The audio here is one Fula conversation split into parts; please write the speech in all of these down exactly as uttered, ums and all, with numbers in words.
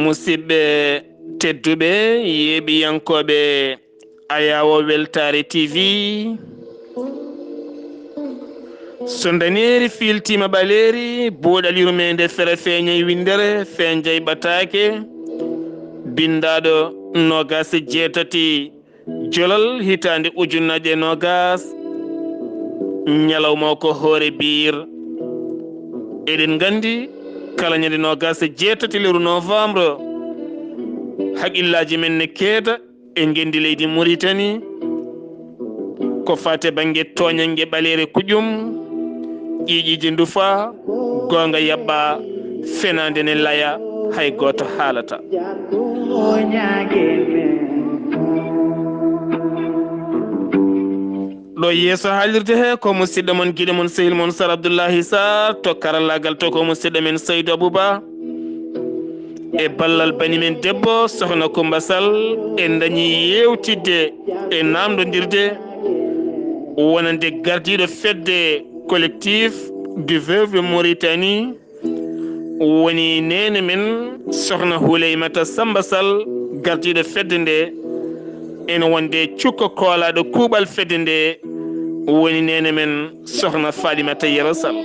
Musidɓe tedduɓe, yeeɓiyankooɓe Ayaawo Weltaare T V, so ndaneeri fiiltiima ɓaleeri, buuɗal yurmeende fere feeñay winndere, feeñjay ɓataake, binndaaɗo noogaas e jeetati Jolal hitaande ujunnaje e noogaas, ñalawma o ko hoore biir. Eɗen nganndi, kala ñande noogaas e jeetati lewru novembre, haqillaaji men ne keeda e ngenndi leydi Muritani, ko faati e bannge tooñannge ɓaleere kuƴum, ƴiiƴiiji ndufa, goonga yaɓɓa, fenaande ne laya, hay gooto haalata. Ɗo yeeso haalirde he ko musidɗo mon, giɗo mon, sehil mon, Sar Abdullahi Sar, to karallaagal to ko musidɗo men Seydou Abouba. E ballal bani men debbo, Sokhna Koumba Sall, en dañi yeewtidde e naamndodirde wonande gardiiɗo fedde Collectif du Veuve Mauritanie, woni neene men Sokhna Houleymata Samba Sall, gardiiɗo fedde nde, ene wonde cukko koolaaɗo kuuɓal fedde nde, woni neene men Sokhna Falimata Yero Sall.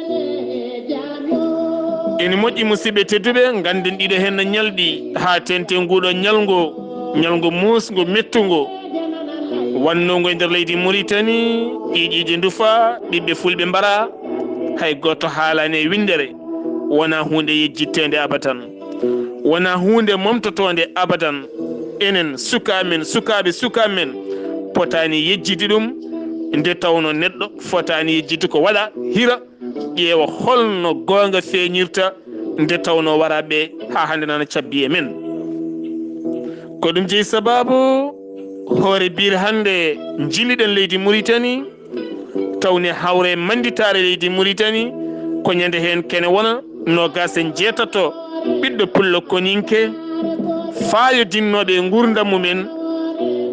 Ene moƴƴi, musidɓe tedduɓe, ngannden ɗiɗo heen no ñalɗi haa teenten nguuɗo ñalngu, ñalngu muusngu, mettungu, wannungu e nder leydi Muritani, ƴiiƴiiji ndufa, ɓiɓɓe fulɓe mbara, hay gooto haalaani e winndere, wonaa huunde yejjitteende abadan. Wonaa huunde momtotoonde abadan. Enen, sukaaɓe men, sukaaɓe sukaaɓe men, potaani yejjitde ɗum, nde tawnoo neɗɗo fotaani yejjitde ko waɗa, hira, ƴeewa holno goonga feeñirta, nde tawnoo waraaɓe haa hannde nana cabbii e men. Ko ɗum jeyi sabaabu hoore biir hannde njilliɗen leydi Muritani, tawne hawre mannditaare leydi Muritani, ko ñande heen kene wona noogaas e njeetato ɓiɗɗo pullo koninke, faayodinnooɓe e nguurndam mumen,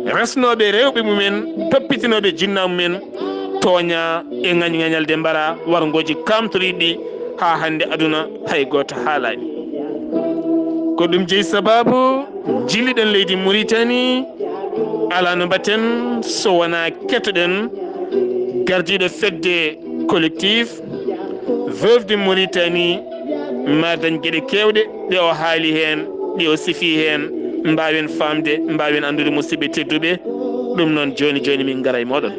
resnooɓe rewɓe mumen, toppitinooɓe jinnaa mumen, tooñaa e ŋañŋañalde mbara warngooji kaamtoriiɗi haa hannde aduna hay gooto haalaani. Ko ɗum jeyi sabaabu njilliɗen leydi Muritani, alaa no mbaɗten so wonaa ketoɗen gardiiɗo fedde Collectif Veuve de Mauritanie, maa dañ geɗe keewɗe ɗe o haali heen, ɗe o sifii heen, mbaawen faamde, mbaawen anndude, musidɓe tedduɓe. Ɗum noon, jooni jooni min ngara e mooɗon.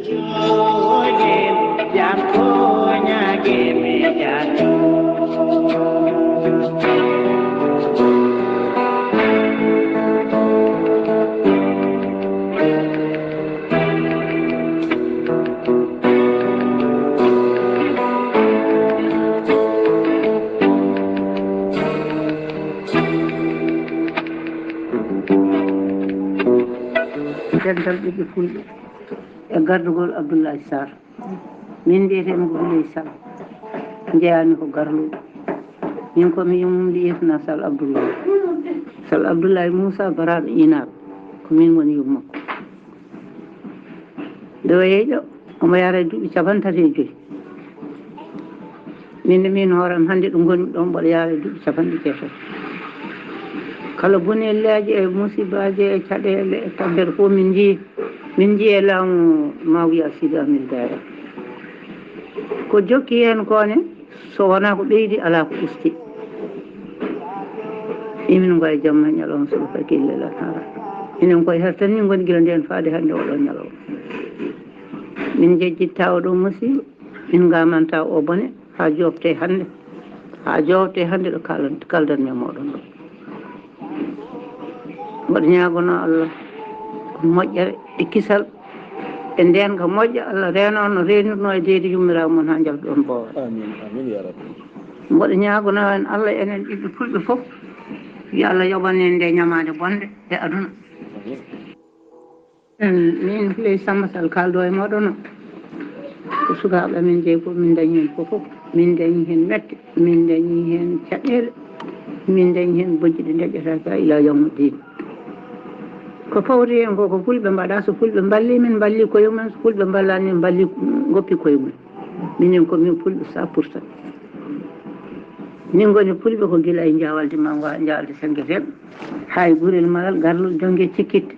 Dental ɓiɓɓe fulɓe e gardugol Abdoulaye Sarr. Min mbiyetee-mi ko Houleye Sall, njeyaa-mi ko Garluuɗo. Min ko mi yummum, ndi yeesunaa Sall Abdoulaye. Sall Abdoulaye Moussa, baraaɗo Inaaɓe, ko min woni yumma makko. Nde o yehi ɗo, omo yaara e duuɓi cappanɗe tati e joy. Min ne, min hoore am hannde ɗo ngonmi ɗo, mboɗo yaara e duuɓi cappanɗe jeetati. Kala bonelleeji e musibaaji e caɗeele e tampere fof min njii, min njii e laamu Mawiya Sidi Ahmed Dada. Ko jokki heen ko ne, so wonaa ko ɓeydi, alaa ko usti. Emin ngoya jamma e ñalawma, so ɓe fayi kelle lan hara. Enen koye her tan min ngoni gila ndeen faade hannde oɗo ñalawma. Min njejjitta oɗo musiba, min ngamanta o bone, haa jofte hannde, haa jofte hannde ɗo kalan-, kaldanmi e mooɗon ɗo. Mboɗo ñaagono Allah ko moƴƴere e kisal e ndeenka moƴƴa, Allah reeno no reenirno e deedi yummiraaɓe mon haa njalta ɗoon boowal. Amin, amin, ya Rabbi. Mboɗo ñaagono en Allah, enen ɓiɓɓe fulɓe fof, yo Allah yoɓan en nde ñamaande bonde e aduna. Amin. Min Houleye Samba Sall kaaldo e mooɗon o. Ko sukaaɓe amen jeyi fof, min dañi heen fof fof. Min dañi heen mette, min dañi heen caɗeele, min dañi heen bojji ɗi ndeƴƴataake haa ilaa yawma diin. Ko fawti heen ko, ko fulɓe mbaɗa, so fulɓe mballii, min mballii koye mumen, so fulɓe mballaani, min mballii, ngoppi koye mumen. Minen ko min fulɓe cent pour cent. Min ngoni pulɓe ko gila e Jawalde Manngo haa Jawalde Senngeteeɓe, haa e Gurel Malal, Garlol Donnge Cikkit.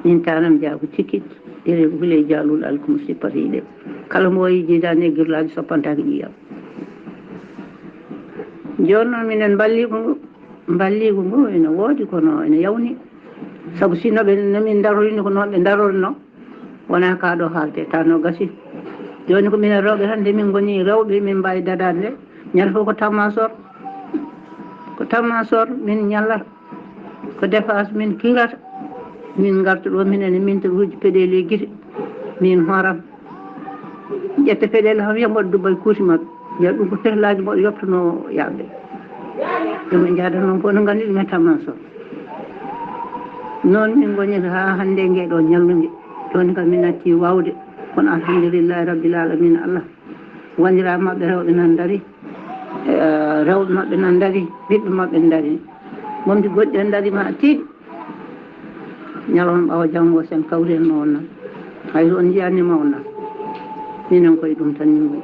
Min Taanam Jaago Cikkit, ere Huley Jaalul Alkum Sippatiiɗe. Kala mbo wayi jiidaani e girlaaji soppantaake ƴiiƴam. Jooni noon minen mballiigu ngu, mballiigu ngu ene woodi kono ene yawni. Sabu si no ɓe, no min ndarori ni ko noon ɓe ndarori no, wonaa kaa ɗo haalde, taa no gasi. Jooni ko minen rewɓe tan, nde min ngoni rewɓe, min mbaawi dadaade nde. Ñande fof ko tammasoor, ko tammasoor min ñallata, ko défense min kirata. Min ngarta ɗo, minen e mintiruuji peɗeeli e gite, min hooram. Ƴetta peɗeeli kam, wiya mboɗo dubba e kuuti maɓɓe. Wiya ɗum ko fehlaaji mboɗo yoptanoo yaaɓde. Yooɓe njaada noon fof no nganndi ɗum e tammasoor. Noon min ngoniri haa hannde e ngee ɗoo ñallunnge. Jooni kam min natti waawde, kono alhamdulillahi rabbil alamina Allah. Wondiraa maɓɓe rewɓe nan ndari, eh, rewɓe maɓɓe nan ndari, ɓiɓɓe maɓɓe ndari. Wonɓe goɗɗi en ndari ma tiiɗi. Ñalawma ɓaawo janngo sen kawri en ma wonnan. Hay so on njiyaani ma wonnan. Minen koye ɗum tan min ngoni.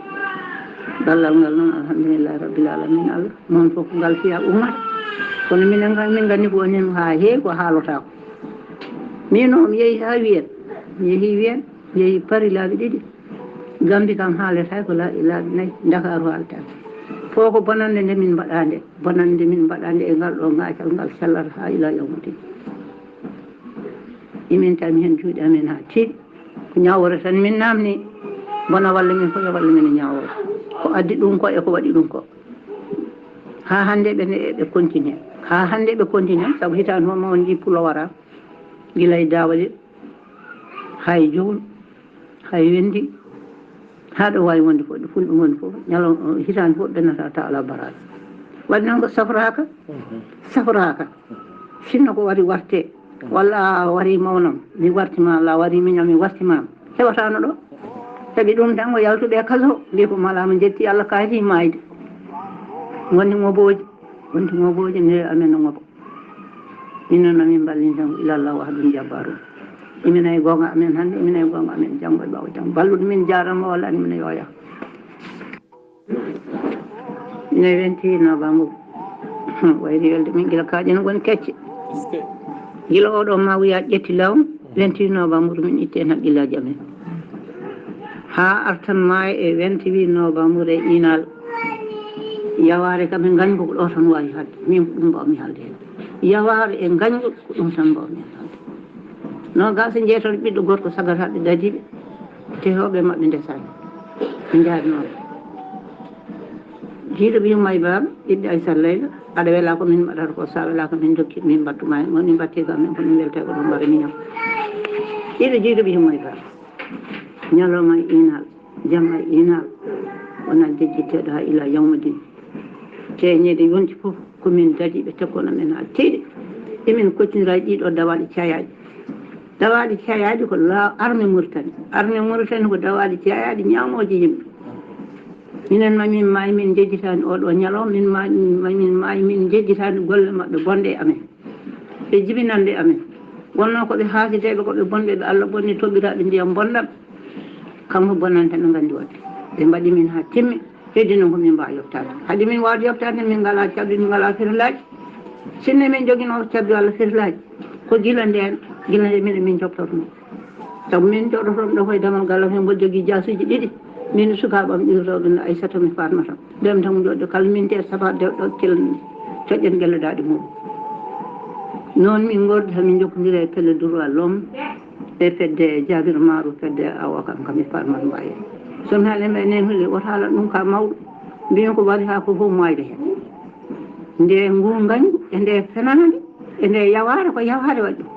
Ballal ngal noon, alhamdulillahi rabbil alamina Allah. Noon fof ngal fiya ummata. Kono minen kam, min nganndi ko woni heen haa heewi ko haalotaako. Min o mi yehi haa Wiyeen. Mi yehi Wiyeen, mi yehi Pari laabi ɗiɗi. Gambi kam haaletaake ko la-, laabi nayi. Ndakaaru haaletaake. Fof ko bonannde nde min mbaɗaa nde. Bonannde nde min mbaɗaa nde e ngal ɗoo ngaacal ngal sellata haa ila yawmuddin. Imin tami heen juuɗe amen haa tiiɗi. Ko ñaawoore tan min naamni. Bona walla min fof, yo walla min e ñaawoore. Ko addi ɗum ko e ko waɗi ɗum ko. Haa hannde ɓe ne, ɓe continue. Haa hannde ɓe continue, sabu hitaande fof ma on njii pulo wara. Gila e Daawali, haa e Jowol, haa e Wenndi, haa ɗo waawi wonde fof, ɗo fulɓe ngoni fof, ñalawma, hitaande fof ɓe nata ta alaa baraaɗo. Waɗi noon ko safraaka, safraaka. Sinno ko wari warte, walla a wari mawnam, mi warti ma, la wari miñam, mi warti ma. Heɓataano ɗo. Sabi ɗum tan ko yaltuɓe e kaso, mbi ko malaama jetti Allah kaati maayde. Wonde ngobooji, wonde ngobooji nde amen no ngobo. Minen no min mballin tan ko ilallah wahdu jabbaru. Imina e goonga amen hannde, imina e goonga amen janngo e ɓaawo janngo. Balluɗo min jaarama walla an imina yooya. Ine wenti novembre. Wayri welde min gila kaaƴe no ngoni kecce. Gila oɗo ma wiya ƴetti law, wenti novembre min itte hen haqqillaaji amen. Haa artan ma e wenti wi novembre e inal. Yawaare kam e ngañgu ko ɗo tan waawi haalde. Min ko ɗum mbawmi haalde heen. Yawaare e ngañgu ko ɗum tan mbawmi heen haalde. Noogaas e jeetato ɓiɗɗo gorko sagataaɓe dadiiɓe, tehooɓe maɓɓe ndesaani. Ɓe njaari noon. Jiiɗo ɓiyum May Baaba, ɓiɓɓe Aysata Layla, aɗa welaa ko min mbaɗata ko, so a welaa ko min ndokki, min mbattu ma, woni mbatte kam, min ko min welta ko ɗum mbaɗa miñam. Jiiɗo, jiiɗo ɓiyum May Baaba. Ñalawma e inal, jamma e inal, wonaa jejjitteeɗo haa ila yawma din. Ceeñeede yonti fof, ko min dadiiɓe, tekkon amen haa tiiɗi. Emin koccindira e ɗiɗo dawaaɗi cayaaɗi. Dawaaɗi cayaaɗi ko la-, arme Muritani. Arme Muritani ko dawaaɗi cayaaɗi ñaamooji yimɓe. Minen ma min maayi, min njejjitaani oɗo ñalawma, min ma-, ma-, min maayi, min njejjitaani golle maɓɓe bonɗe e amen. Ɓe jibinande amen. Wonno ko ɓe haasideeɓe, ko ɓe bonɓe, ɓe Allah bonni toɓɓiraaɓe ndiyam bonɗam. Kanko bonanta ɓe nganndi waɗde. Ɓe mbaɗi min haa timmi. Heddi noon ko min mbaawa yoftaade. Haade min waawde yoftaade, min ngalaa cabbi, min ngalaa firlaaji. Sinno min njoginoo cabbi walla firlaaji, ko gila ndeen, gila ndeen minen min njoftornoo. Sabu min njooɗotoon ɗo koye damal galle, min mboɗo jogii jaasuuji ɗiɗi. Min e sukaaɓe am ɗiɗo rewɓe no Aysata mi Faatmata. Ndeen tan ko njooɗo kala min te safa de ɗo kila coƴƴen gelle daaɗe mum. Noon min ngordi, hamin njokkondira e pelle droit l'homme. E fedde Jabir Maru, fedde awoka am kam e Farmata Mbaye. So mi haalii mbaɗa neen holi, woto haalan ɗum ka mawɗo. Mbimi ko waɗi haa ko fof moyde heen. Nde ngu ngañgu, e nde fenaande, e nde yawaare, ko yawaare waɗi ɗum.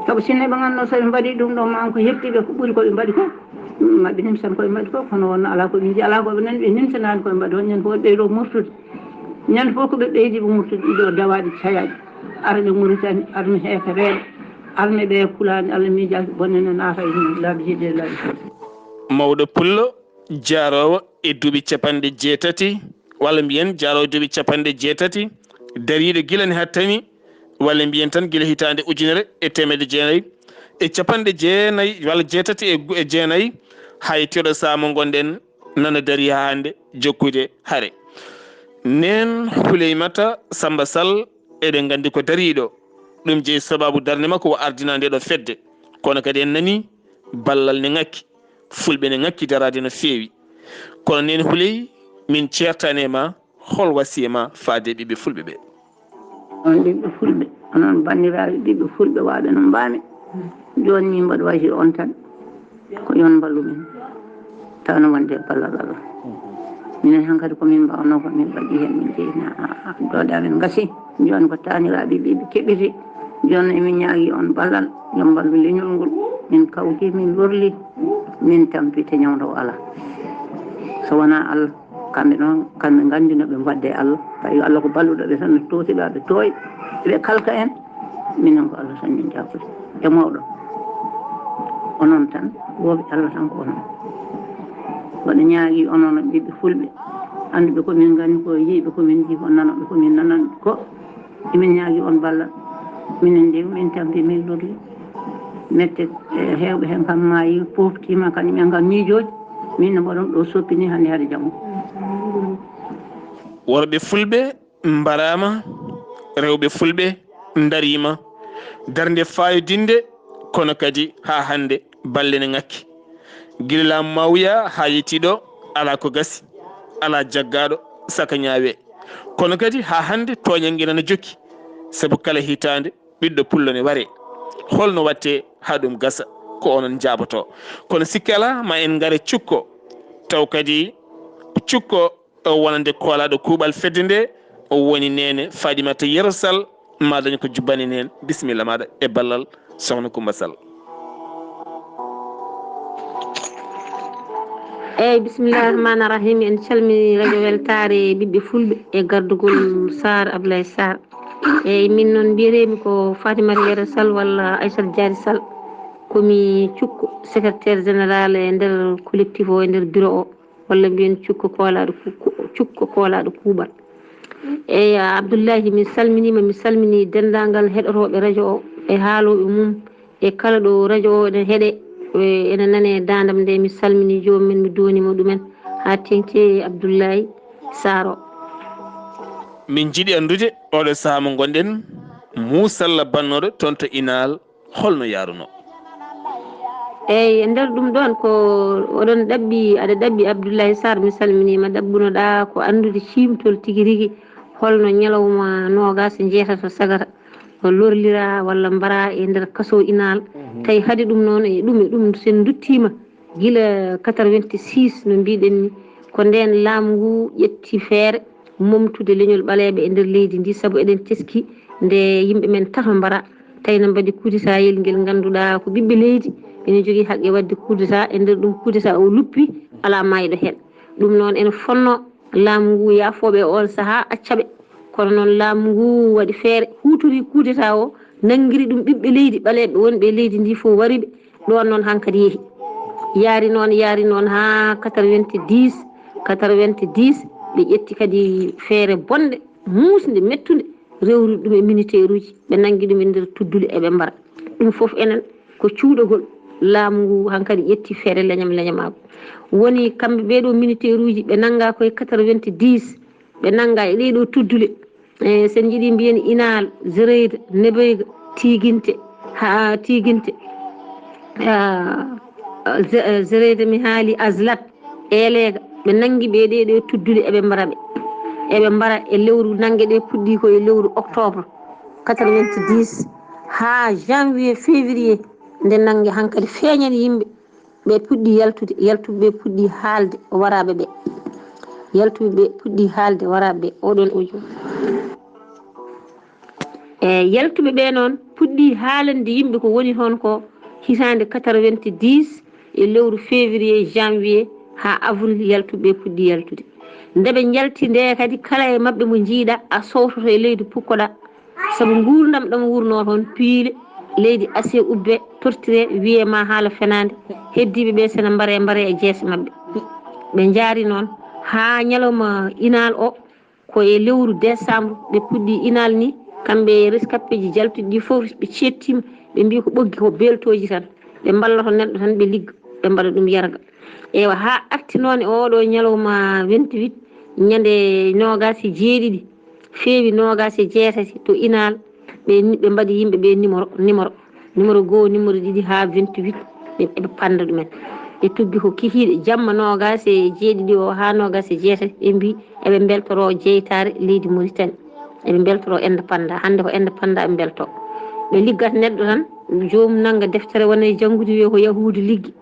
Sabu sinno ɓe ngannduno so ɓe mbaɗi ɗum ɗo, ma ko hefti ɓe ko ɓuri ko ɓe mbaɗi ko, ma ɓe nimsan ko ɓe mbaɗi ko, kono wonno alaa ko ɓe nji-, alaa ko ɓe nani, ɓe nimsanaani ko ɓe mbaɗi. On ñande fof ɓeydo murtude. Ñande fof ko ɓe ɓeydi ɓe murtude ɗiɗo dawaaɗi cayaaɗi. Arɓe Muritani, arɓe heefereeɓe, arɓe ɓe kulaani Allah miijaaki bonne no naata e laabi jiɗɗe laabi. Mawɗo Pullo, jaaroowo e duuɓi capanɗe jeetati, walla mbiyen jaaroowo e duuɓi capanɗe jeetati, dariiɗo gila ne hattani, walla mbiyen tan gila hitaande ujunere e teemedde jeenayi e capanɗe jeenayi walla jeetati e gu-, e jeenayi, hay teɗo saamo ngonɗen nana darii haa hannde jokkude hare. Neen Huleymata Samba Sall, eɗen nganndi ko dariiɗo. Ɗum jeyi sabaabu darnde makko o ardina nde ɗo fedde. Kono kadi en nani ballal ne ŋakki. Fulɓe ne ŋakki daraade no feewi. Kono neen Huley, min ceertani e ma, hol wasiya ma faade e ɓiɓɓe fulɓe ɓe? On ɓiɓɓe fulɓe, onon banndiraaɓe ɓiɓɓe fulɓe waawɓe no mbaami. Jooni min mbaɗa wasiya on tan. Ko yon mballu min. Tawno wonde e ballal Allah. Minen hankadi ko min mbaawno ko min mbaɗi heen, min jeyna dooda min ngasi. Jooni ko taaniraaɓe ɓiɓɓe keɓiti. Jooni emin ñaagi on ballal, yo mballu leñol ngol. Min kawti, min lorli, min tampi te ñawdo alaa. So wonaa Allah, kamɓe noon, kamɓe nganndi no ɓe mbaɗde e Allah. Tawi Allah ko balluɗo ɓe tan, no tooti ɓe, ɓe tooy, ɓe kalka en. Minen ko Allah tan min jaabude. E mawɗo. Onon tan, wooɓe Allah tan ko onon. Mbaɗa ñaagi onon ɓiɓɓe fulɓe. Annduɓe ko min nganndi ko, yiiɓe ko min njii ko, nanoɓe ko min nanani ko. Emin ñaagi on ballal. Minen de, min tampi, min lorli. Mette, e, heewɓe heen kam maayi, poftiima, kañum en kam miijooji. Min no mbaɗon ɗo soppini hannde hade janngo. Worɓe fulɓe mbaraama, rewɓe fulɓe ndariima. Darnde faayodinde, kono kadi haa hannde balle ne ŋakki. Gila laamu Maawuya haa yettii ɗo, alaa ko gasi, alaa jaggaaɗo saka ñaawee. Kono kadi haa hannde tooñannge nana jokki, sabu kala hitaande ɓiɗɗo pullo ne waree. Holno waɗtee haa ɗum gasa? Ko onon njaaboto. Kono sikke alaa, ma en ngare cukko, taw kadi cukko o wonande koolaaɗo kuuɓal fedde nde, o woni neene Faatimata Yero Sall, ma dañ ko jubbani neen. Bisimilla maaɗa e ballal Sokhna Coumba Sall. Eyyi, bisimillahi rahmani rahim. En calmini radio weltaare ɓiɓɓe fulɓe e gardugol Sarr, Ablaye Sarr. Eyyi, min noon mbiyetemi ko Fatimata Yero Sall walla Aissata Diary Sall. Komi cukko, secrétaire général e nder collectif o, e nder bureau o, walla mbiyen cukko koolaaɗo ku-, ku-, cukko koolaaɗo kuuɓal. Eyyi, Abdoullahi, mi salminiima, mi salmini denndaangal heɗotooɓe radio o e haalooɓe mum, e kala ɗo radio o ene heɗe, e ene nane daandam nde. Mi salmini joomum en, mi doonima ɗumen haa teŋti e Abdoullahi Sarr o. Min njiɗi anndude oɗo sahaa mo ngonɗen, Moussa Sall bannooɗo toon to Inaal, holno yaruno? Eyyi, e nder ɗum ɗoon ko oɗon ɗaɓɓi, aɗa ɗaɓɓi Abdoullahi Sarr, mi salminiima, ɗaɓɓunoɗaa ko anndude ciimtol tigi rigi, holno ñalawma noogaas e jeetato sagata, ko lorliraa walla mbaraa e nder kaso Inaal. Tawi hade ɗum noon e ɗum e ɗum, so en nduttiima gila quatre-vingt-six, no mbiɗen ni, ko ndeen laamu ngu ƴetti feere, momtude leñol ɓaleeɓe e nder leydi ndi, sabu eɗen teski nde yimɓe men tato mbara, tawi no mbaɗi kudetayel ngel ngannduɗaa ko ɓiɓɓe leydi ene njogii haqqe waɗde kudeta, e nder ɗum kudeta o luppi, alaa maayɗo heen. Ɗum noon ene fonnoo laamu ngu yaafooɓe e oon sahaa acca ɓe. Kono noon laamu ngu waɗi feere, huutorii kudeta o, nanngiri ɗum ɓiɓɓe leydi ɓaleeɓe wonɓe e leydi ndi fof wari ɓe. Ɗoon noon hankadi yehi. Yaari noon, yaari noon haa quatre-vingt-dix, quatre-vingt-dix, ɓe ƴetti kadi feere bonde, muusnde, mettunde, rewrude ɗum e militeeruuji, ɓe nanngi ɗum e nder tuddule eɓe mbara. Ɗum fof enen ko cuuɗogol laamu ngu hankadi ƴetti feere leñam leñamaagu. Woni kamɓe ɓee ɗoo militeeruuji ɓe nanngaa ko e quatre-vingt-dix, ɓe nanngaa e ɗee ɗoo tuddule. E, so en njiɗii mbiyen Inaal, Zereyda, Nebeyga, Tiiginte, haa Tiiginte, a, a, Ze-, a, Zereyda mi haali, Aslat, Eeleega, ɓe nanngi ɓe ɗee ɗoo tuddule eɓe mbara ɓe. Eɓe mbara e lewru, nannge ɗe puɗɗii ko e lewru octobre quatre-vingt-dix haa janvier, février, nde nannge hankadi feeñani yimɓe. Ɓe puɗɗi yaltude, yaltuɓe ɓe puɗɗi haalde waraaɓe ɓe. Yaltuɓe ɓe puɗɗi haalde waraaɓe ɓe. Oɗon audio. E yaltuɓe ɓe noon puɗɗi haalande yimɓe ko woni toon ko hitaande quatre-vingt-dix e lewru février, janvier haa avril, yaltuɓe ɓe puɗɗi yaltude. Nde ɓe njalti nde kadi, kala e maɓɓe mo njiiɗa, a sowtoto e leydi pukkoɗa, sabu nguurndam ɗam wurnoo toon, piile, leydi asee ubbe, tortire, wiyee ma haala fenaande, heddiiɓe ɓe sena mbare mbare e jeese maɓɓe. Ɓe njaari noon haa ñalawma Inaal o, ko e lewru décembre ɓe puɗɗi Inaal ni, kamɓe e rescappeeji jaltuɗi ɗi fof ɓe ceettiima, ɓe mbii ko ɓoggi ko beeltooji tan, ɓe mballoto neɗɗo tan ɓe ligga, ɓe mbaɗa ɗum yarga. Eywa, haa arti noon e ooɗoo ñalawma vingt-huit, ñande noogaas e jeeɗiɗi, feewi noogaas e jeetati to Inaal, ɓe, ɓe mbaɗi yimɓe ɓe numéro, numéro, numéro goo, numéro ɗiɗi haa vingt-huit, ɓe, ɓe pannda ɗumen. Ɓe tuggi ko kikiiɗe jamma noogaas e jeeɗiɗi o haa noogaas e jeetati, ɓe mbii eɓe mbeltoroo jeytaare leydi Mauritanie. Eɓe mbeltoroo indépendant. Hannde ko indépendant ɓe mbeltoo. Ɓe liggat neɗɗo tan, joomum nannga deftere wona e janngude, wiya ko Yahuudu liggi.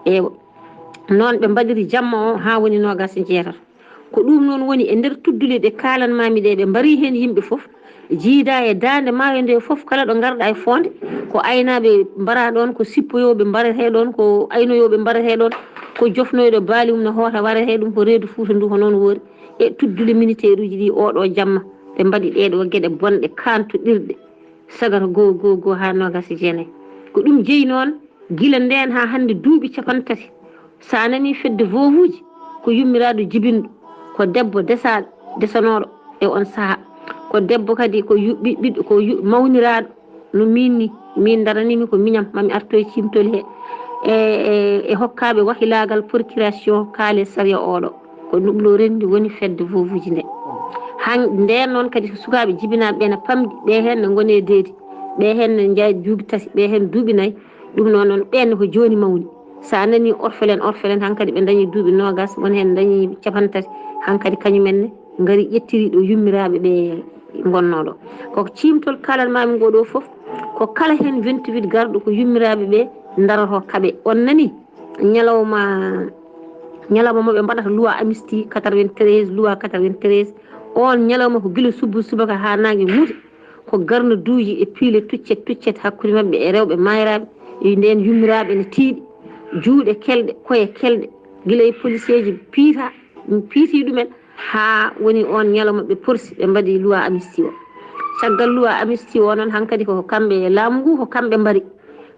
Eewa. Noon ɓe mbaɗiri jamma o haa woni noogaas e jeetati. Ko ɗum noon woni e nder tuddule ɗe kaalanmaami ɗe, ɓe mbarii heen yimɓe fof, jiidaa e daande maayo nde fof, kala ɗo ngarɗaa e foonde, ko aynaaɓe mbaraa ɗoon, ko sippoyooɓe mbaretee ɗoon, ko aynoyooɓe mbaretee ɗoon, ko jofnoyɗo baali mum no hoota waretee ɗum, ko reedu Fuuta ndu ko noon woori. E tuddule militeeruuji ɗi, oo ɗoo jamma, ɓe mbaɗi ɗee ɗoo geɗe bonɗe, kaantoɗirɗe, sagata goo, goo, goo haa noogaas e jeenayi. Ko ɗum jeyi noon, gila ndeen haa hannde duuɓi cappanɗe tati. So a nanii fedde veuve-uji, ko yummiraaɗo jibinɗo, ko debbo desaaɗo, desanooɗo e on sahaa. Ko debbo kadi ko yu-, ɓi-, ɓiɗɗo, ko yu-, mawniraaɗo no miin ni. Miin daraniimi ko miñam, mami artoye ciimtol he. E, e, e hokkaaɓe wakilaagal procuration kaale sariya oɗo. Ko ɗum ɗo renndi woni fedde veuve-uji nde. Han-, ndeen noon kadi ko sukaaɓe jibinaaɓe ɓe na pamɗi, ɓe heen ne ngoni e deedi, ɓe heen ne njaha duuɓi tati, ɓe heen duuɓi nayi. Ɗum noon, noon ɓeen ko jooni mawni. So a nanii orphelin, orphelin, hankadi ɓe ndañi duuɓi noogaas, won heen ndañi cappanɗe tati, hankadi kañumen ne ngari ƴettiri ɗo yummiraaɓe ɓe ngonnoo ɗo. Ko ciimtol kaalan maami ngoo ɗoo fof, ko kala heen vingt-huit garɗo ko yummiraaɓe ɓe ndarotoo kaɓe. On nanii? Ñalawma, ñalawma mo ɓe mbaɗata loi amnistie quatre-vingt-treize, loi quatre-vingt-treize, oon ñalawma ko gila subbu subaka haa naange muuti, ko garnaduuji e piile tuccet tuccet hakkunde maɓɓe e rewɓe maayraaɓe, e ndeen yummiraaɓe ne tiiɗi, juuɗe kelɗe, koye kelɗe, gila e poliseeji piita, piitii ɗumen, haa woni oon ñalawma ɓe porsi, ɓe mbaɗi loi amnistie o. Caggal loi amnistie o noon, hankadi ko kamɓe e laamu ngu, ko kamɓe mbari.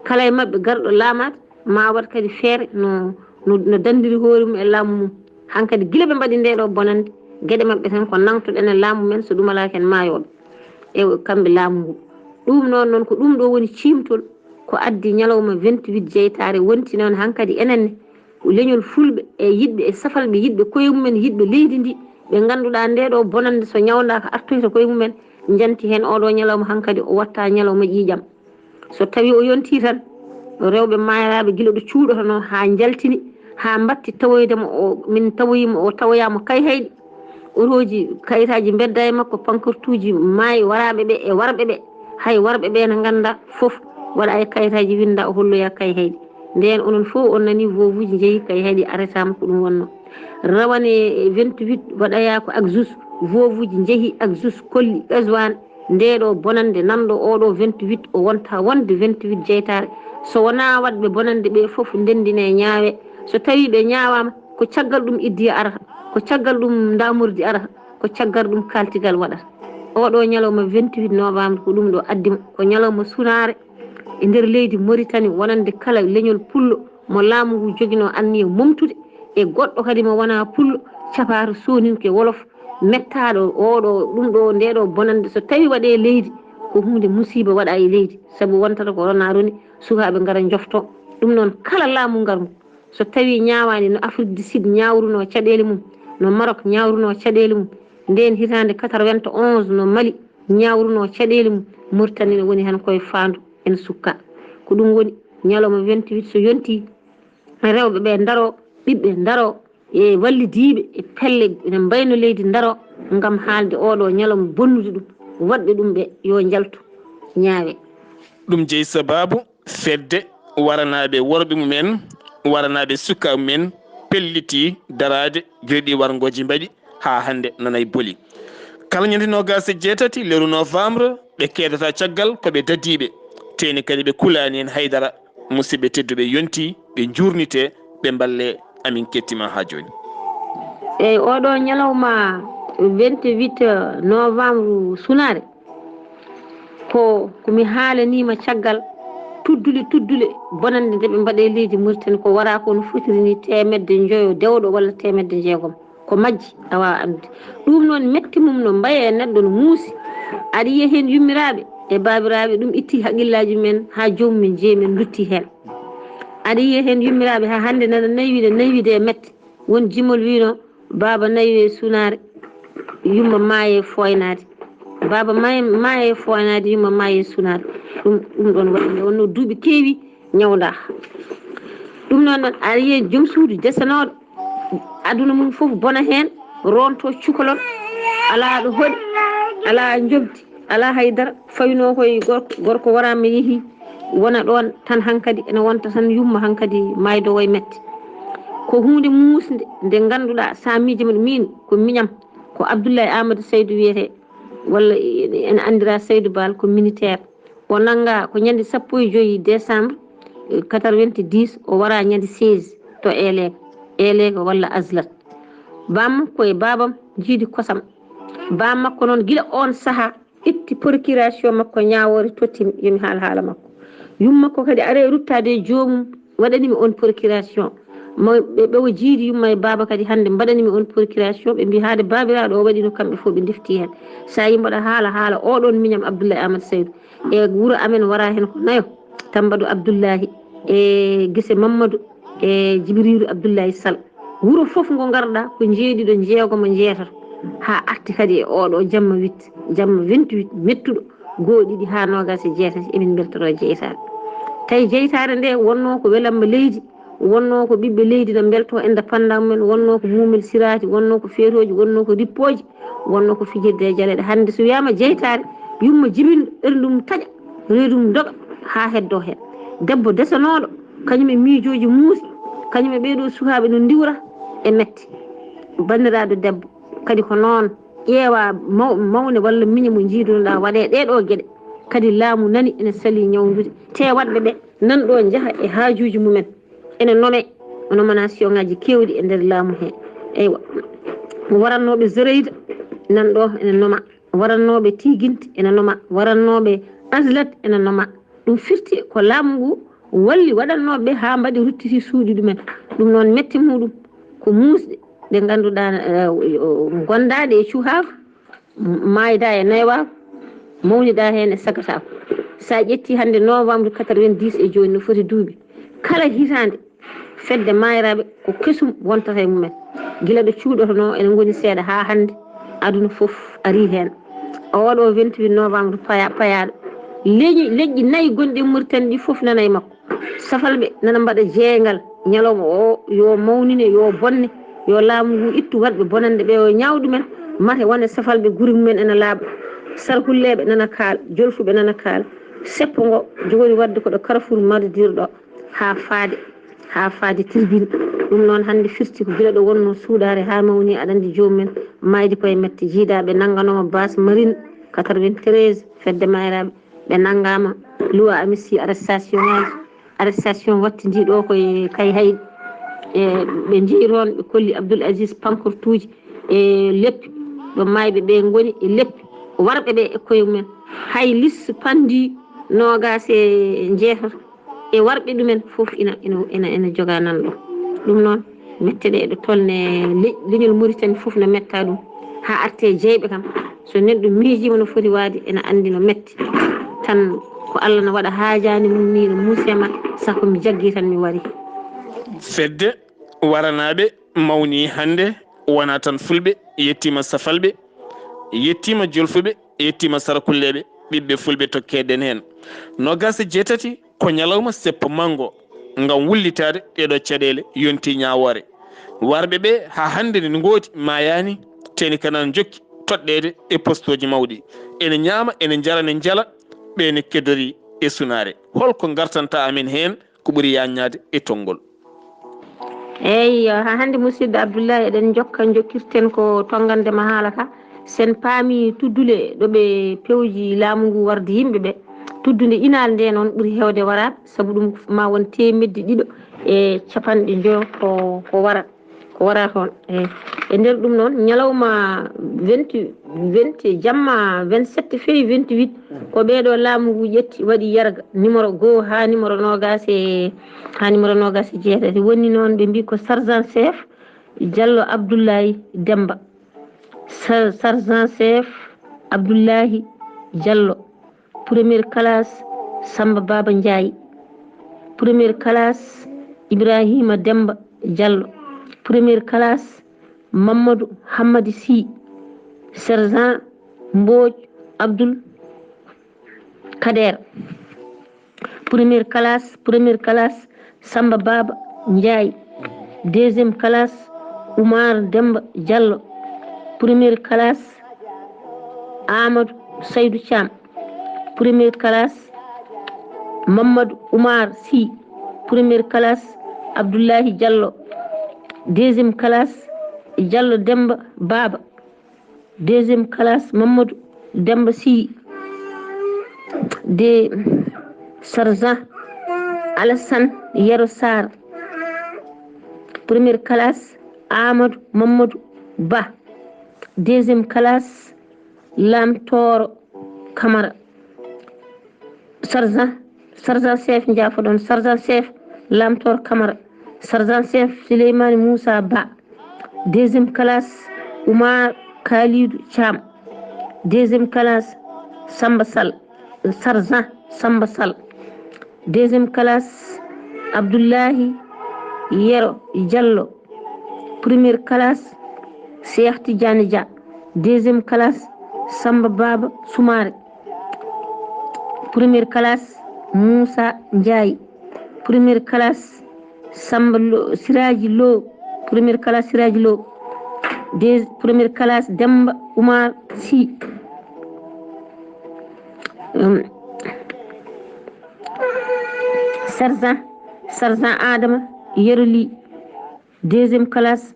Kala e maɓɓe garɗo laamaade, ma waɗ kadi feere no, no, no danndiri hoore mum e laamu mum. Hankadi gila ɓe mbaɗi ndee ɗoo bonannde, geɗe maɓɓe tan ko nangtoɗen e laamu men, so ɗum alaa ko en maayooɓe. E kamɓe laamu ngu. Ɗum noon, noon ko ɗum ɗoo woni ciimtol ko addi ñalawma vingt-huit jeytaare wonti noon hankadi enen ne, ko leñol fulɓe e yiɗɓe e safalɓe, yiɗɓe koye mumen, yiɗɓe leydi ndi, ɓe ngannduɗaa ndee ɗoo bonannde so ñawndaaka artoyta koye mumen, njanti heen oo ɗoo ñalawma hankadi o watta ñalawma ƴiiƴam. So tawii o yontii tan, rewɓe maayraaɓe gila ɗo cuuɗotonoo haa njaltini, haa mbatti tawoyde mo o, min tawoyii mo, o tawoyaa mo Kayhayɗi. Otooji, kayitaaji mbedda e makko, pankartuuji maayi waraaɓe ɓe e warɓe ɓe. Hay warɓe ɓe ne ngannda fof, waɗa e kayitaaji winnda o holloyaa Kayhayɗi. Ndeen onon fof on nanii veuve-uji njehi Kayhayɗi arrêtaama ko ɗum wonnoo. Rawane e vingt-huit waɗayaa ko Axus, veuve-uji njehi Axus, Kolli, Qazouane. Ndee ɗoo bonannde nanɗo oo ɗoo vingt-huit, o wonta wonde vingt-huit jeytaare. So wonaa waɗɓe bonannde ɓe fof ndenndinee ñaawe. So tawii ɓe ñaawaama, ko caggal ɗum iddiya arata, ko caggal ɗum ndaamordi arata, ko caggal ɗum kaaltigal waɗata. Oo ɗoo ñalawma vingt-huit novembre ko ɗum ɗoo addi mo, ko ñalawma sunaare e nder leydi Mauritanie, wonande kala leñol pullo mo laamu ngu joginoo anniya momtude, e goɗɗo kadi mo wonaa pullo, capaato sooninke wolof, mettaaɗo oo ɗoo, ɗum ɗoo, ndee ɗoo bonannde, so tawii waɗee leydi, ko huunde musiiba waɗa e leydi, sabu wontata ko rona roni, sukaaɓe ngara njoftoo. Ɗum noon, kala laamu ngarngu, so tawii ñaawaani no Afrique du Sud ñaawrunoo caɗeele mum, no Maroc ñaawrunoo caɗeele mum, ndeen hitaande quatre-vingt-onze no Mali ñaawrunoo caɗeele mum, Mauritanie ne woni heen koye faandu en sukka. Ko ɗum woni ñalawma vingt-huit so yontii, rewɓe ɓe ndaroo, ɓiɓɓe ndaroo, e wallidiiɓe e pelle ene mbayno leydi ndaroo ngam haalde oo ɗoo ñalawma bonnude ɗum, waɗɓe ɗum ɓe yo njaltu ñaawe. Ɗum jeyi sabaabu fedde waranaaɓe worɓe mumen, waranaaɓe sukaaɓe mumen pellitii daraade, gila ɗi warngooji mbaɗi haa hannde nanay boli. Kala ñande noogaas e jeetati lewru novembre, ɓe keedata caggal ko ɓe dadiiɓe, teeni kadi ɓe kulaani heen haydara. Musidɓe tedduɓe, yontii ɓe njuurnitee, ɓe mballee. Amin kettima haa jooni. Eyi, oo ɗoo ñalawma vingt-huit novembre sunaare, ko, ko mi haalaniima caggal tuddule, tuddule bonannde nde ɓe mbaɗi e leydi Mauritanie, ko waraa ko no fotiri ni teemedde njoyo dewɗo walla teemedde njeegom. Ko majji, a waawaa anndude. Ɗum noon, metti mum no mbaya e neɗɗo no muusi. Aɗa yiya heen yummiraaɓe e baabiraaɓe, ɗum itti haqillaaji men haa joomum men jeyi men lutti heen. Aɗa yiya heen yummiraaɓe haa hannde nana naywide, naywide e mette. Won jimol wiino, baaba naywi e sunaare, yumma maaye fooynaade. Baaba maaye, maaye fooynaade, yumma maaye sunaade. Ɗum, ɗum ɗon waɗi nde wonno duuɓi keewi ñawndaa. Ɗum noon noon, a yiyi joom suudu desanooɗo, aduna mum fof bona heen, ronto cukalon, alaa ɗo hoɗi, alaa njoɓdi, alaa hay dara, faynoo koye gorko, gorko waraama yehi, wona ɗoon tan hankadi, ene wonta tan yumma hankadi maaydo way mette. Ko huunde muusnde nde ngannduɗaa, sa miijo mum miin, ko miñam, ko Abdoulaye Amadou Seydou wiyetee, walla ene anndira Seydou Baal, ko militaire. O nannga ko ñande sappo e joyi décembre, eh, quatre-vingt-dix, o wara ñande seize to Elek, Elek walla Azlat. Bam ko e babam jiidi kosam. Bam makko noon, gila on saha, itti procuration makko ñaawoore, tottimi, yomi haal haala makko. Yumma makko kadi are ruttaade e joomum, waɗanimi on procuration. Mo-, ɓe, ɓe o jiidi yumma e baaba kadi hannde mbaɗanimi on procuration. Ɓe mbi haade baabiraaɗo o waɗino, kamɓe fof ɓe ndefti heen. Sa yi mbaɗa haala, haala oɗon miñam Abdoulaye Amadou Seydou. E wuro amen wara heen ko nayo, Tambadu Abdoulahi, e Gise Mamadou, e Jibriilu Abdoulaye Sall. Wuro fof ngo ngarɗa ko jeeɗiɗo, jeegomo, jeetato. Haa arti kadi e oɗo jamma huit, jamma vingt-huit mettuɗo, goo ɗiɗi haa noogaas e jeetati, emin mbeltoroo jeytaare. Tawi jeytaare nde wonnoo ko welamma leydi, wonnoo ko ɓiɓɓe leydi no mbeltoo indépendant mumen, wonnoo ko muumel siraati, wonnoo ko feetooji, wonnoo ko rippooji, wonnoo ko fijirde e jaleeɗe. Hannde so wiyaama jeytaare, yumma jibin ɓernde mum taƴa, reedu mum doga haa heddoo heen. Debbo desanooɗo, kañum e miijooji muusi, kañum e ɓee ɗoo sukaaɓe no ndiwra e mette. Banndiraaɗo debbo, kadi ko noon, ƴeewa maw-, mawne walla miñe mo njiidunoɗaa, waɗee ɗee ɗoo geɗe. Kadi laamu nani ene salii ñawndude. Te waɗɓe ɓe nan ɗoo njaha e haajuuji mumen. Ene nome, nomination ŋaaji keewɗi e nder laamu he. Eywa. Warannooɓe Zoreyda nan ɗoo ene noma. Warannooɓe Tigint ene noma. Warannooɓe Azlat ene noma. Ɗum firti ko laamu ngu walli waɗannooɓe ɓe haa mbaɗi ruttiti suuɗi ɗumen. Ɗum noon metti muɗum ko muusɗe ɗe ngannduɗaa, eh, gondaaɗe e cuhaagu, maayda e naywaagu, mawnida heen e sagataagu. Sa ƴetti hannde novembre quatre-vingt-dix e jooni no foti duuɓi. Kala hitaande fedde maayraaɓe ko kesum wontata e mumen. Gila ɗo cuuɗotonoo ene ngoni seeɗa haa hannde aduna fof ari heen. Oɗo vingt-huit novembre paya-, payaaɗo. Leñi, leƴƴi nayi gonɗi e Mauritanie ɗi fof nana e makko. Safalɓe nana mbaɗa jeeyngal ñalawma o, yo mawnine, yo bonne, yo laamu ngu ittu waɗɓe bonande ɓe, yo ñaawɗu men, mate wone safalɓe guri mumen ena laaɓa. Sarhulleeɓe nana kaala, jolfuɓe nana kaala. Seppo ngo jogori waɗde ko ɗo Carrefour Madidir ɗo, haa faade, haa faade tribune. Ɗum noon hannde firti ko gila ɗo wonno suuɗaare haa mawni, aɗa anndi joomum en maaydi koye mette. Jiidaaɓe nannganooma base marine quatre-vingt-treize, fedde maayraaɓe. Ɓe nanngaama, luwa amisi arrestation ŋaaji. Arrestation watti ndi ɗo koye Kayhayɗi. E ɓe njehi toon, ɓe kolli Abdoul Aziz pankortuuji e leppi, ɗo maayɓe ɓe ngoni e leppi. Warɓe ɓe e koye mumen. Hay liste panndi noogaas e njeetato. E warɓe ɗumen fof ina, ina, ina, ina joga nan ɗo. Ɗum noon, mette ɗe ɗo tolne le-, leñol Mauritanie fof no metta ɗum. Haa arte jeyɓe kam, so neɗɗo miijiima no foti waade, ena anndi no metti. Tan ko Allah no waɗa haajaani mum ni, no muuse ma, sako mi jaggi tan mi wari. Fedde waranaaɓe mawni hannde, wona tan fulɓe, yettiima safalɓe, yettiima jolfuɓe, yettiima sarakulleeɓe, ɓiɓɓe fulɓe tokkeeɗen heen. Noogaas e jeetati ko ñalawma seppo manngo, ngam wullitaade ɗee ɗoo caɗeele yonti ñaawoore. Warɓe ɓe haa hannde ne ngoodi maayaani, teni kana njokki toɗɗeede e postooji mawɗi. Ene ñaama, ene njara, ne njala, ɓe ne keddori e sunaare. Holko ngartanta amen heen ko ɓuri yaaññaade e tonngol? Eey, haa hannde, musidɗo Abdullahi, eɗen njokka, njokkirten ko tonngande ma haala ka. Sen paami tuddule ɗo ɓe pewji laamu ngu warde yimɓe ɓe, tuddunde inaal nde noon ɓuri heewde waraade, sabu ɗum ma won teemedde ɗiɗo e capanɗe njoyo ko, ko wara, ko wara toon. E, e nder ɗum noon, ñalawma vingt, vingt, jamma vingt-sept fee vingt-huit, ko ɓee ɗo laamu ngu ƴetti, waɗi yarga numéro goo haa numéro noogaas e, haa numéro noogaas e jeetati. Woni noon, ɓe mbii ko sergent chef Diallo Abdoulaye Demba. Sa-, sergent chef Abdoulaye Diallo. Première classe, Samba Baba Ndiaye. Première classe, Ibrahima Demba Diallo. Première classe, Mamadou Hammadi Sy. Sergent Mbodj Abdoul Kader. Première classe, première classe, Samba Baba Ndiaye. Deuxième classe, Oumar Demba Diallo. Première classe, Amadou Seydou Thiam. Première classe, Mamadou Oumar Sy. Première classe, Abdoulaye Diallo. Deuxième classe, Diallo Demba Baba. Deuxième classe, Mamadou Demba Sy. De Sergent Alassane Yero Sarr. Première classe, Amadou Mamadou Ba. Deuxième classe, Lamtoro Camara. Sergent, Sergent Chef Ndiafo ɗon, Sergent Chef Lamtoro Camara. Sergent Chef Souleymane Moussa Ba. Deuxième classe, Oumar Khalidou Thiam. Deuxième classe, Samba Sall, Sergent Samba Sall. Deuxième classe, Abdoulaye Yero Diallo. Première classe, Cheikh Tidiane Dia. Deuxième classe, Samba Baba Soumaré. Première classe, Moussa Ndiaye. Première classe, Samba Lo, Siraji Lo. Première classe, Siraji Lo. Deuxi-, première classe, Demba Oumar Sy. Hum. Sergent, Sergent Adama Yeroli. Deuxième classe,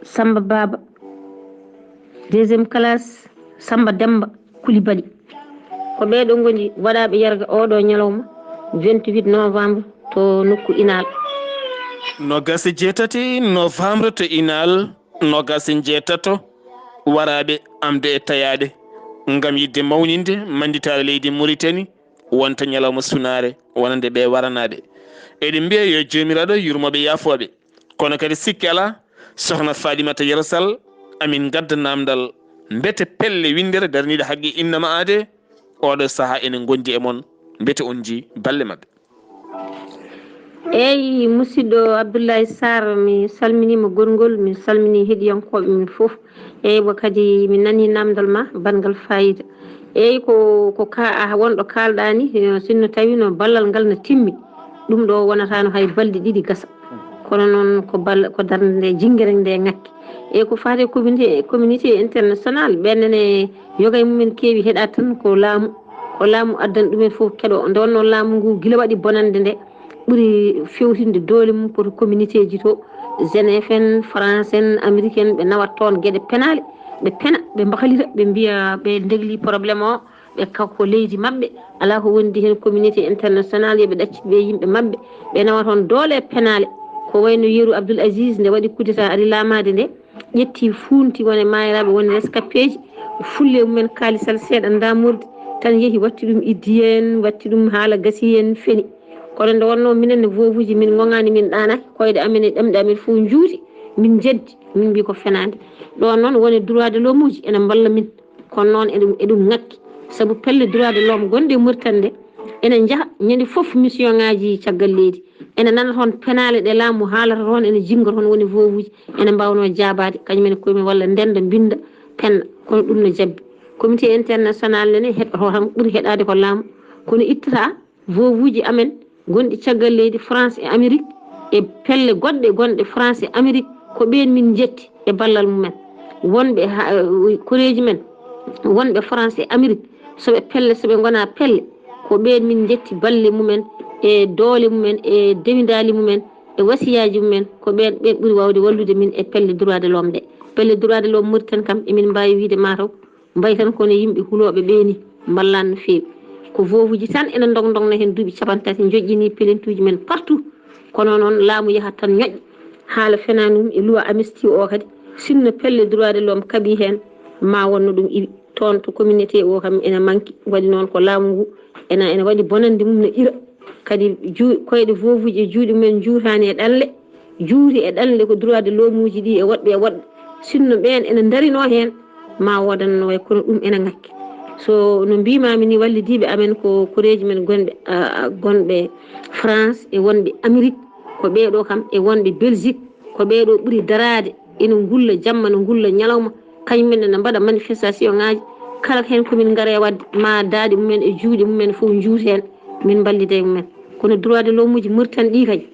Samba Baba. Deuxième classe, Samba Demba Koulibaly. Ko ɓee ɗoo ngoni waɗaaɓe yarga oo ɗoo ñalawma, vingt-huit novembre, to nokku Inal. Nogas e jeetati novembre to Inal, nogas e njeetato waraaɓe amde e tayaaɓe, ngam yiɗde mawninde mannditaare leydi Muritani, wonta ñalawma sunaare wonande ɓee waranaaɓe. Eɗen mbiya yo Joomiraaɗo yurmo ɓe, yaafo ɓe. Kono kadi sikke alaa, Sohna Falimata Yero Sall, amin ngadda naamndal, mbete pelle winndere daraniiɗe haqqe innama aade, ooɗo sahaa ene ngondi e mon, mbete on njii balle maɓɓe. Eyi, musidɗo Abdoulaye Sarr, mi salminiima gongol, mi salminii heɗiyankooɓe men fof. Eyi, bo kadi mi nanii naamndal ma, banngal faayiida. Eyi, ko, ko ka, a, won ɗo kaalɗaa ni, eh, sinno tawii no ballal ngal na timmi, ɗum ɗo wonataano hay balɗe ɗiɗi gasa. Kono noon ko bal-, ko darnde nde, jinngere nde ŋakki. Eyi, ko faati e communauté, communauté international, ɓeen ne yoga e mumen keewi heɗaade tan ko laamu, ko laamu addani ɗumen fof keɗo. Nde wonnoo laamu ngu gila waɗi bonande nde, ɓuri fewtinde doole mum ko to communauté ji to, Genève en, France en, Amérique en, ɓe nawat toon geɗe penaale, ɓe pena, ɓe mbahlira, ɓe mbiya ɓe ndegli problème o, ɓe ka ko leydi maɓɓe, alaa ko wondi heen, communauté international yo ɓe ɗaccit ɓe yimɓe maɓɓe, ɓe nawa toon doole e penaale. Ko wayno yeru Abdoul Aziz nde waɗi coup d'État ari laamaade nde, ƴetti fuunti won e maayiraaɓe, won e rescapés ji, fulle mumen kaalisal seeɗa ndaamorde, tan yehi watti ɗum iddi en, watti ɗum haala gasi en, feni. Kono nde wonnoo minen ne veuve uji, min ŋoŋaani, min ɗaanaaki, koyɗe amen e ɗemɗe amen fof njuuti, min njeddi, min mbii ko fenaande. Ɗoon noon won e droit de l'homme uji ene mballa min, kono noon eɗum, eɗum ŋakki, sabu pelle droit de l'homme gonɗe e Mauritanie ɗe ene njaha ñande fof mission ŋaaji caggal leydi, ene nana toon penaale ɗe laamu haalata toon, ene jinnga toon woni veuve uji, ene mbaawnoo jaabaade kañum en koye mum walla ndennda, mbinnda, penna, kono ɗum no jabbi. Communauté international ne heɗotoo tan, ɓuri heɗaade ko laamu, kono ittata veuve uji amen gonɗi caggal leydi France e Amérique e pelle goɗɗe gonɗe France e Amérique, ko ɓeen min njetti e ballal mumen. Wonɓe ha-, koreeji men, wonɓe France e Amérique, so ɓe pelle, so ɓe ngonaa pelle, ko ɓeen min njetti balle mumen e doole mumen e dewindaali mumen e wasiyaaji mumen, ko ɓeen, ɓeen ɓuri waawde wallude min e pelle droit de l'homme ɗe. Pelle droit de l'homme Mauritanie kam, emin mbaawi wiyde mataw mbayi tan kono yimɓe hulooɓe ɓee ni, mballaan no feewi. Ko veuve uji tan ene ndogndogna heen duuɓi cappanɗe tati, njoƴƴinii pelentuuji men partout. Kono noon, laamu yahat tan ñoƴƴa haala fenaande mum e loi amnistie o kadi, sinno pelle droit de l'homme kaɓii heen, ma wonno ɗum iwi. Toon to communauté o kam ene manki, waɗi noon ko laamu ngu ene, ene waɗi bonannde mum no ira. Kadi ju-, koyɗe veuve uji e juuɗe mumen njuutaani e ɗanle, juuti e ɗanle ko droit de l'homme uji ɗi e woɗɓe e woɗɓe. Sinno ɓeen ene ndarinoo heen, ma woodan no wayi kono ɗum ene ŋakki. So no mbiimaami ni, wallidiiɓe amen ko koreeji men gonɓe, a, a, gonɓe France e wonɓe Amérique, ko ɓee ɗoo kam e wonɓe Belgique, ko ɓee ɗoo ɓuri daraade, ene ngulla jamma, no ngulla ñalawma, Kañum men ene mbaɗa manifestation ŋaaji, kala heen ko min ngari e waɗde, ma daaɗe mumen e juuɗe mumen fof njuut heen, min mballida e mumen. Kono droit de l'homme uji Mauritanie ɗi kay,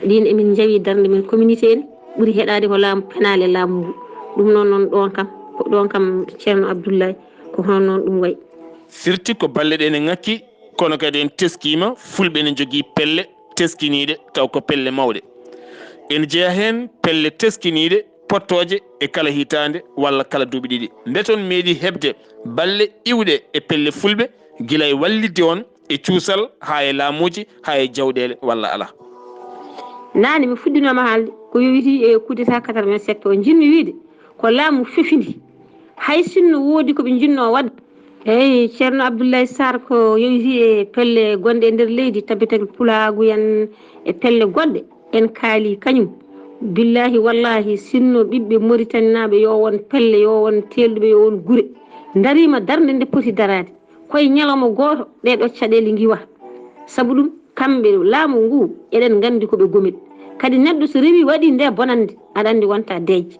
ɗin emin njawi darnde men communauté en, ɓuri heɗaade ko laamu penaale laamu ngu. Ɗum noon, noon ɗoon kam, ko ɗoon kam Ceerno Abdoulaye, ko hono noon ɗum wayi. Firti ko balle ɗe ne ŋakki, kono kadi en teskiima, Fulɓe ne njogii pelle teskiniiɗe, taw ko pelle mawɗe. Ene jeyaa heen pelle teskiniiɗe pottooje e kala hitaande walla kala duuɓi ɗiɗi. Nde toon meeɗi heɓde balle iwɗe e pelle Fulɓe, gila e wallitde on e cuusal, haa e laamuuji, haa e jawɗeele walla alaa. Naane mi fuɗɗinooma haalde ko yowitii e coup d'État quatre-vingt-sept o, njiɗmi wiyde ko laamu fefindi. Hay sinno woodi ko ɓe njiɗnoo waɗde. Eey, Ceerno Abdoulaye Sarr, ko yowitii e pelle gonɗe e nder leydi, tabital pulaagu en e pelle goɗɗe, en kaali kañum. Billaahi wallaahi, sinno ɓiɓɓe Moritaninaaɓe yo won pelle, yo won teelɗuɓe, yo won gure, ndariima darnde nde poti daraade, koye ñalawma gooto ɗee ɗoo caɗeele ngiwa. Sabu ɗum, kamɓe laamu ngu, eɗen nganndi ko ɓe gomit. Kadi neɗɗo so rewii waɗii nde bonannde, aɗa anndi wonta deeƴ.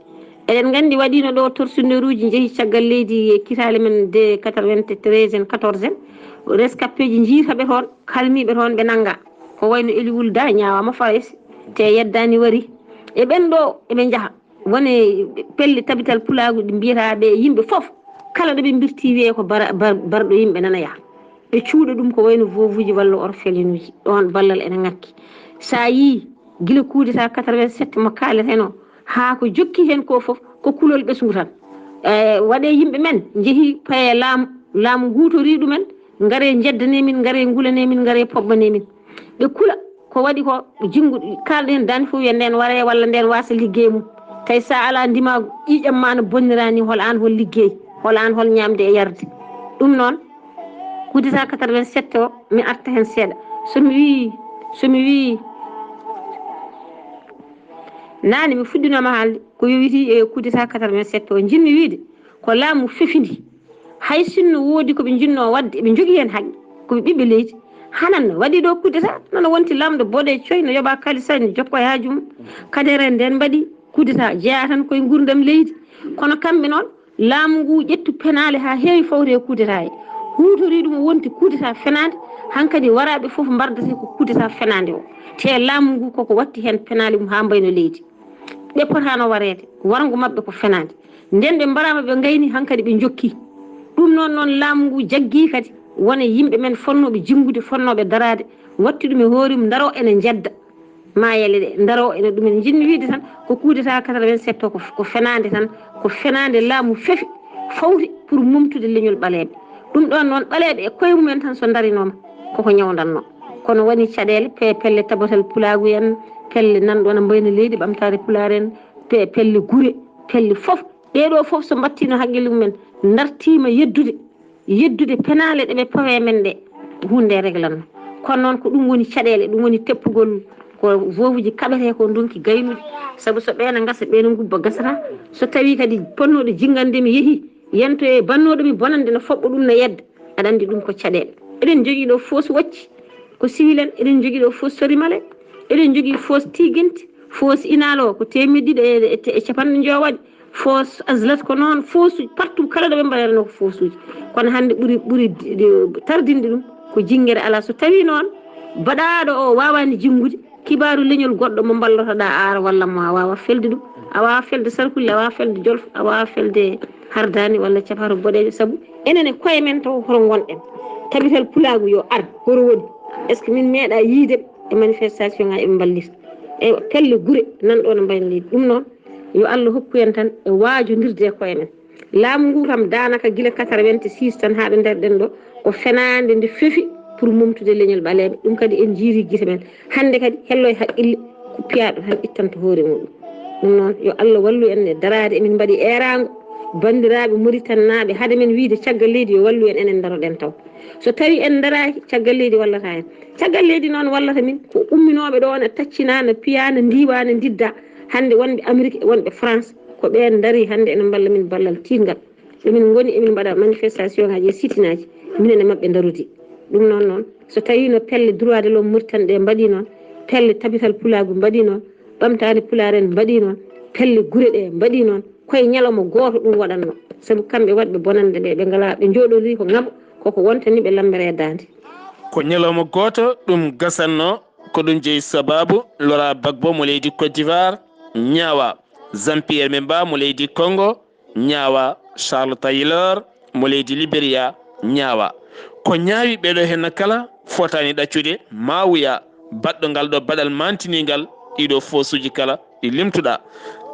Eɗen nganndi waɗiino ɗo tortionnaire uji njehi caggal leydi e kitaale men de quatre-vingt-treize en, quatorze en, rescapé ji njiita ɓe toon, kalmiiɓe toon ɓe nannga. Ko wayno Eli Wul Da ñaawaama Farayse, te yeddaani wari. E ɓen ɗo eɓe njaha. Woni pelle tabital pulaagu ɗi mbiyata ɓe yimɓe fof, kala ɗo ɓe mbirti wiyee ko bara-, bar-, barɗo yimɓe nana yaha. Ɓe cuuɗa ɗum ko wayno veuve uji walla orphelin uji. Ɗoon ballal ene ŋakki. So a yii gila coup d'État quatre-vingt-sept mo kaaleten o, haa ko jokki heen ko fof, ko kulol ɓesngu tan. E, waɗee yimɓe men njehi paye laamu, laamu huutorii ɗumen, ngaree njeddanee min, ngaree ngulanee min, ngaree poɓɓanee min. Ɓe kula ko waɗi ko, jinngu kaalɗo heen daande fof wiya ndeen waree walla ndeen waasa liggey mum. Tawi so a alaa ndimaagu, ƴiiƴam ma no bonnira ni, hol aan hol liggey, hol aan hol ñaamde e yarde. Ɗum noon, coup d'État quatre-vingt-sept o, mi arta heen seeɗa. So mi wii, so mi wii, naane mi fuɗɗinooma haalde ko yowitii e coup d'État quatre-vingt-sept o, njiɗmi wiyde ko laamu fefindi. Hay sinno woodi ko ɓe njiɗnoo waɗde, eɓe njogii heen haqqe, ko ɓe ɓiɓɓe leydi. Hanan no waɗi ɗo coup d'État, nono wonti laamɗo boɗe coy, no yoɓa kaalis, no jokko e haaju mum. Kadere ndeen mbaɗi coup d'État, jeyaa tan koye nguurndam leydi. Kono kamɓe noon, laamu ngu ƴettu penaale haa heewi fawde e coup d'État he. Huutorii ɗum o wonti coup d'État fenaande, hankadi waraaɓe fof mbardata ko coup d'État fenaande o. Te laamu ngu koko watti heen penaale mum haa mbayno leydi. Ɓe potaano wareede, warngo maɓɓe ko fenaande. Nden ɓe mbaraama, ɓe ngayni, hankadi ɓe njokki. Ɗum noon, noon laamu ngu jaggi kadi, wona yimɓe men fonnooɓe jinngude, fonnooɓe daraade, watti ɗum e hoore mum, ndaro ene njedda maayele ɗe, ndaro ene ɗum en. Njiɗmi wiyde tan, ko coup d'État quatre-vingt-sept o, ko, ko fenaande tan, ko fenaande laamu fefi, fawti pour mumtude leñol ɓaleeɓe. Ɗum ɗoon noon, ɓaleeɓe e koye mumen tan so ndarinooma, koko ñawdanno. Kono woni caɗeele, pe-, pelle tabatal pulaagu en, pelle nanɗo na mbayna leydi ɓamtaare pulaar en, pe-, pelle gure, pelle fof. Ɗee ɗoo fof so mbattiino haqqille mumen, ndartiima yeddude, yeddude penaale ɗe ɓe pawe men ɗe, huunde nde reglanno. Kono noon ko ɗum woni caɗeele, ɗum woni teppugol ko veuve uji kaɓetee ko ndonki gaynude. Sabu so ɓeena ngasa, ɓeena ngubba gasata. So tawii kadi ponnooɗo jinngande mi yehi, yento e bannooɗo mi bonande no foɓɓa ɗum no yedda. Aɗa anndi ɗum ko caɗeele. Eɗen njogii ɗo foos wacci, ko siwil en, eɗen njogii ɗo foos sorimale, eɗen njogii foos tigint, foos inaalo ko teemedde ɗiɗi e, e, e capanɗe njowaɗi, foos aslat ko noon, foosuuji partout kala ɗo ɓe mbaɗata no ko foosuuji. Kono hannde ɓuri, ɓuri di-, di-, tardinde ɗum ko jinngere alaa. So tawii noon baɗaaɗo o waawaani jinngude, kibaaru leñol goɗɗo mo mballotoɗaa aara walla mo a waawa felde ɗum, a waawa felde sarkulle, a waawa felde jolfo, a waawa felde hardaani walla capaato boɗeejo. Sabu enen e koye men taw hoto ngonɗen. Tabital pulaagu yo ar, horo woni? Est-ce que min meeɗa yiide ɓe e manifestation ngaji ɓe mballita? Eywa, pelle gure nan ɗo no mbayno leydi. Ɗum noon, yo Allah hokku en tan e waajondirde e koye men. Laamu ngu kam, daanaka gila quatre-vingt-six tan haa ɗo ndarɗen ɗo, ko fenaande nde fefi pour momtude leñol ɓaleeɓe. Ɗum kadi en jiiri gite men. Hannde kadi hello e haqqille, ko piyaaɗo tan ittanta hoore muɗum. Ɗum noon, yo Allah wallu en e daraade. Emin mbaɗi eeraango banndiraaɓe Mauritanie naaɓe, hade men wiide caggal leydi yo wallu en, enen ndaroɗen taw. So tawii en ndaraaki, caggal leydi wallata en. Caggal leydi noon wallata min ko umminooɓe ɗo, na taccina, na piya, na ndiiwa, na ndidda. Hannde wonɓe Amérique e wonɓe France, ko ɓeen ndarii hannde ene mballa min ballal tiiɗngal. Emin ngoni, emin mbaɗa manifestation ngaji e sitinaaji, minen e maɓɓe ndarodi. Ɗum noon, noon, so tawiino pelle droit de l'homme Mauritanie ɗe mbaɗi noon, pelle tabital pulaagu mbaɗi noon, ɓamtaare pulaar en mbaɗi noon, pelle gure ɗe mbaɗi noon, Koye ñalawma gooto ɗum waɗatno, sabu kamɓe waɗɓe bonannde ɓe, ɓe ngalaa, ɓe njooɗorii ko ŋaɓo, koko wontani ɓe lammbere daande. Ko ñalawma gooto ɗum gasatno, ko ɗum jeyi sabaabu Laurent Gbagbo mo leydi Côte d'Ivoire, ñaawa, Jean-Pierre Bemba mo leydi Congo, ñaawa, Charles Taylor mo leydi Liberia, ñaawa. Ko ñaawi ɓeeɗo henna kala fotaani ɗaccude, maa wuya, baɗɗo ngal ɗo baɗal maantiniingal, ɗiɗo foosuuji kala ɗi limtuɗaa.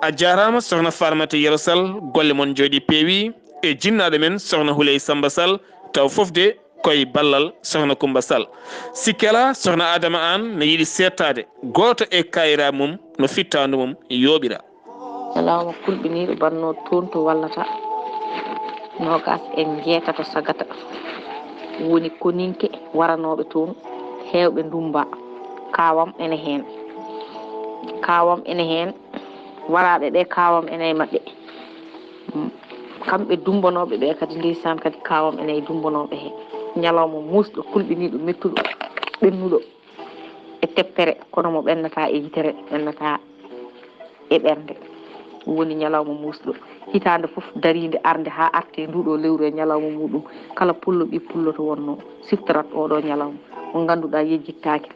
A jaaraama, Sokhna Farimata Yero Sall, golle mon njooɗii peewi, e jinnaaɗo men Sokhna Huley Samba Sall, taw fof de koye ballal Sokhna Coumba Sall. Sikke alaa, Sokhna Adama Aan ne yiɗi seettaade gooto e kaayiraaɓe mum no fittaandu mum yooɓira. Ñalawma kulɓiniiɗo batnoo toon to wallata noogaas e njeetato sagata, woni koninke waranooɓe toon, heewɓe ndummba, kaawam ene heen. Kaawam ene heen, waraaɓe ɓe, kaawam ene e maɓɓe. Mm. Kamɓe dummbanooɓe ɓe kadi, ndeysaan, kadi kaawam ene e dummbanooɓe heen. Ñalawma muusɗo, kulɓiniiɗo, mettuɗo, ɓennuɗo e teppere, kono mo ɓennataa e yitere, ɓennataa e ɓernde. Ɗum woni ñalawma muusɗo. Hitaande fof dariinde arnde haa artee nduuɗo lewru e ñalawma muuɗum, kala pullo ɓii pullo to wonnoo, siftorat ooɗoo ñalawma mo ngannduɗaa yejjittaake,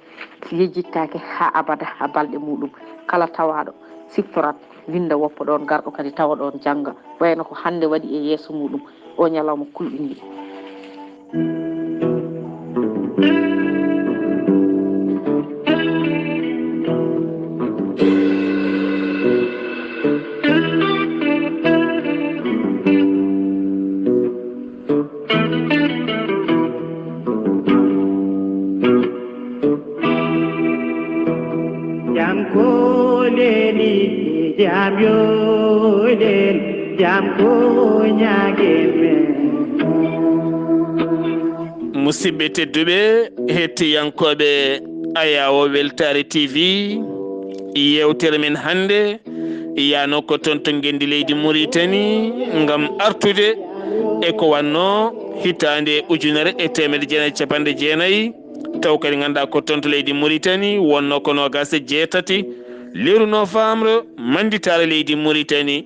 yejjittaake haa abada haa balɗe muuɗum. Kala tawaaɗo siftorat, winnda woppa ɗoon, garɗo kadi tawa ɗoon, jannga, wayno ko hannde waɗi e yeeso muuɗum. O ñalawma kulɓiniiɗo. Jam ko leli, jam yo lel, jam ko ñaage men. Musidɓe tedduɓe, hettiyankooɓe Ayawo Weltaare T V, yeewtere men hannde yaano ko toon to ngenndi leydi Mauritanie ngam artude e ko wannoo hitaande ujunere e teemedde jeenayi e capanɗe jeenayi, taw kadi ngannduɗaa ko toon to leydi Mauritanie wonnoo ko noogaas e jeetati lewru novembre, mannditaare leydi Mauritanie,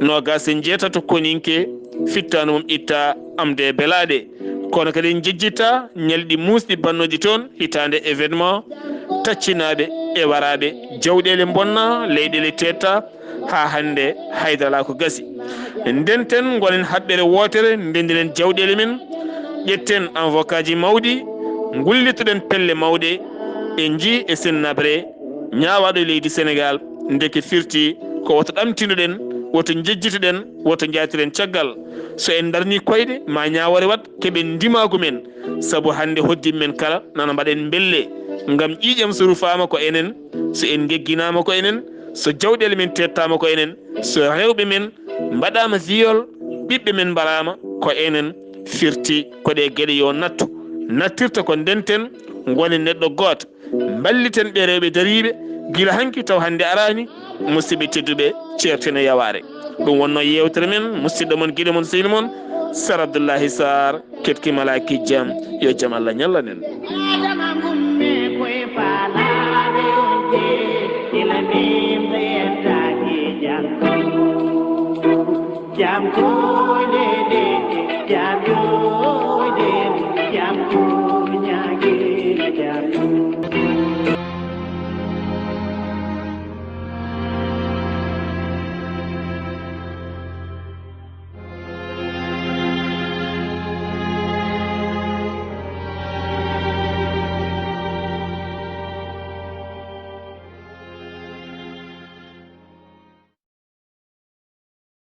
noogaas e njeetato koninke, fittaandu mum ittaa Amde Belaaɗe. Kono kadi en njejjittaa ñalɗi muusɗi batnooɗi toon hitaande événement, taccinaaɓe e waraaɓe, jawɗeele mbonnaa, leyɗeele teettaa, haa hannde haydara alaa ko gasi. Ndenten, ngonen haɓɓere wootere, ndenndinen jawɗeele men, ƴetten envokaaji mawɗi, ngullitoɗen pelle mawɗe, en njii e Sen Naɓre, ñaawaaɗo leydi Senegaal, ndeke firti ko woto ɗamtinoɗen, woto njejjitoɗen, woto njaatiren caggal. So en ndarnii koyɗe, maa ñaawoore waɗ, keɓen ndimaagu men. Sabu hannde hoddii men kala nana mbaɗen mbelle. Ngam ƴiiƴam so rufaama ko enen, so en ngegginaama ko enen, so jawɗeele men teettaama ko enen, so rewɓe men mbaɗaama viol, ɓiɓɓe men mbaraama ko enen. Firti ko ɗee geɗe yo nattu. Nattirta ko ndenten, ngonen neɗɗo gooto. Mballiten ɓee rewɓe dariiɓe gila hanki taw hannde araani. Musidɓe tedduɓe, ceerten e yawaare. Ɗum wonnoo yeewtere men, musidɗo mon, giɗo mon, sehil mon, Sar Abdullahi Sarr, ketki malaaki jam. Yo jam Allah ñallanen.